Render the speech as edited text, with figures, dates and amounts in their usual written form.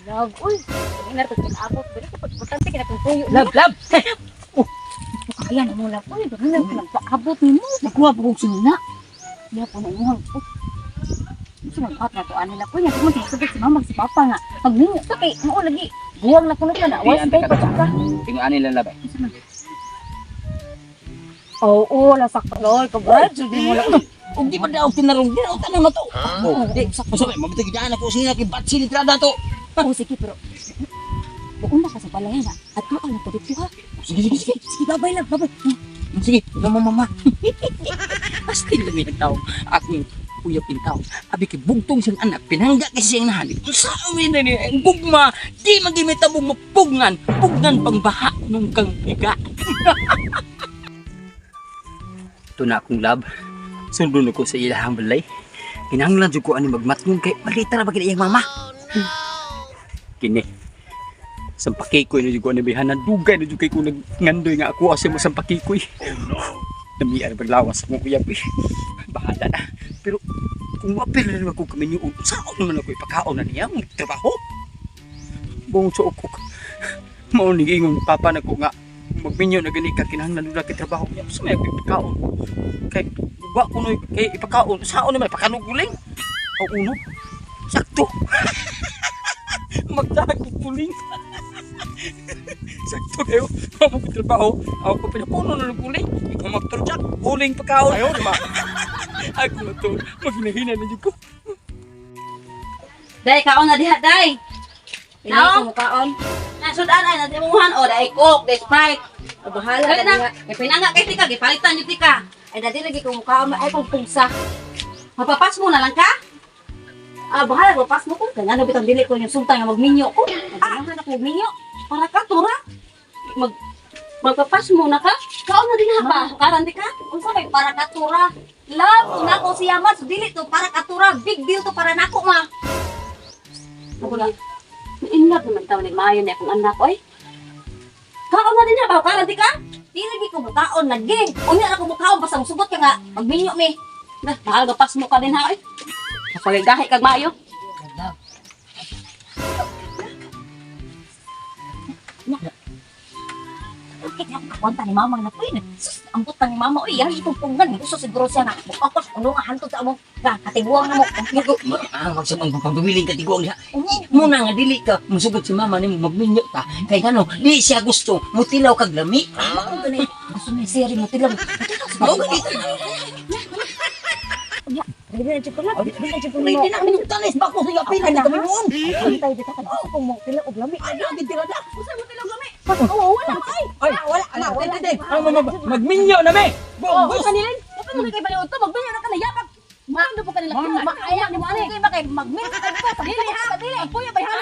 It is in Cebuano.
Love, uy. Nga to abot pero kapag importante kay natong tuyo. Love, love. Kaya na mo love. Uy, bagay na nagpaabot nimo. Nagkuha po kong sinina. Iya po na imong. Unsa man pat na to ani love. Uy, nga mo sugod si mama si papa nga. Magminyo ta kay mao lagi. Buwang na kuno ka na. Wala Di, kay ante pa ka. Tingo ani lang labay. Unsa man? Oo, oh, lasak pa loy, kabrad, jud mo lang. Ug di pa daw tinarong di daw tanong na to. Oh, di. Unsa may mabitag daan ako sinina kay batsi ni trada to. Oo, sige, pero buon na ka sa balay na. At tuan na to dito ha. Sige, sige, sige. Sige, babay lang, babay. Sige, mama, mama. Astig lang yung tao. Akong uyap in tao. Abi kay bugtong siyang anak, pinangga kasi siyang nahanip. Sa amin na niya, ang gugma, di magimitabong mapugnan, pugnan pang baha nung kang biga. Ito na akong love. Sundon ako sa ilahang balay. Kinahanglan jud ko ani magmatngong kay malita ra ba kini iyang mama. Kini. Sampakikoy na jud ko ani bihanan, dugay na jud kay ko nagngandoy nga ako asa mo sampakikoy. Namian paglawas mo uyab eh. Bahala na. Pero kung mapil na naman ako kami niyo, saan naman ako ipakaon na niya ang trabaho? Buong suok ko. Mao ni ingon papa na ko nga magminyo na gani ka kinahanglan na kay trabaho niya. Sa may ako ipakaon. Kay wa ko noy kay ipakaon. Saan naman ipakanuguling? O uno. Sakto. Magdahag og puling. Sakto kayo. Ako ko trabaho. Ako ko pinapuno na ng uling. Ikaw magturjak. Uling pagkaon. Ayaw, di ba? Ako na to. Maghinahina na dyan ko. Day, kaon na diha, day. Pili ko mukaon. Nasudan ay natimuhan o day Coke, day Sprite. O, bahala Dali na na. diha. Kay pinanga kay tika, gipalitan jud tika. Ay, dati lagi ko mukaon, ay kong pungsa. Mapapas mo na lang ka? Ah, bahala, mapas mo ko. Kaya nga, bitang dili ko yung sultan nga magminyo ko. Ah, ako magminyo. Para ka tura. Mag magpapas mo na ka? Kaon na din ha ba? Karan di ka? Unsa may para katura? Love, kung nako siya man, so dili to para katura. Big deal to para nako ma. Ako na. In love naman taon ni maayo ni akong anak oy. Kaon na din ha ba? Karan di ka? Di lagi ko mukaon lagi. Unya na ko mukaon basta musugot ka nga magminyo mi. Nah, mahal gapas mo ka din ha oy. Mapagagahi kag maayo. Okay, nga kakwanta ni mama na uy. Sus, ambot ni mama uy. Yan itong punggan. Gusto siguro siya na mukakos uno nga hantod sa among nga katiguang na mo. Ah, magsamang pagpabiling katiguang diha. Uno. Muna nga dili ka musugot si mama nimo magminyo ta. Kay ngano, di siya gusto mutilaw kag lami. Mao gani. Gusto niya siya rin mutilaw. Mutilaw sa Mao gani. Unya, ready na jud ko lang. Ready na jud ko Ready na minung tanis bako sa yapil na kami noon. Antay dito ka. Kung mo tilaw og lami. Ay, lagi tira na. Usa mo tilaw lami. Oo, wala ay. Ay, Wala, wala, wala. Magminyo na me. Oh, usa nilin. Usa mo kay baliod to, magminyo na ka na yakap. Maando po kanila. Ma, Maaya ni mo ani. Kay ba kay magminyo ka dito. Dili ha, dili. Ang puyo bay ha.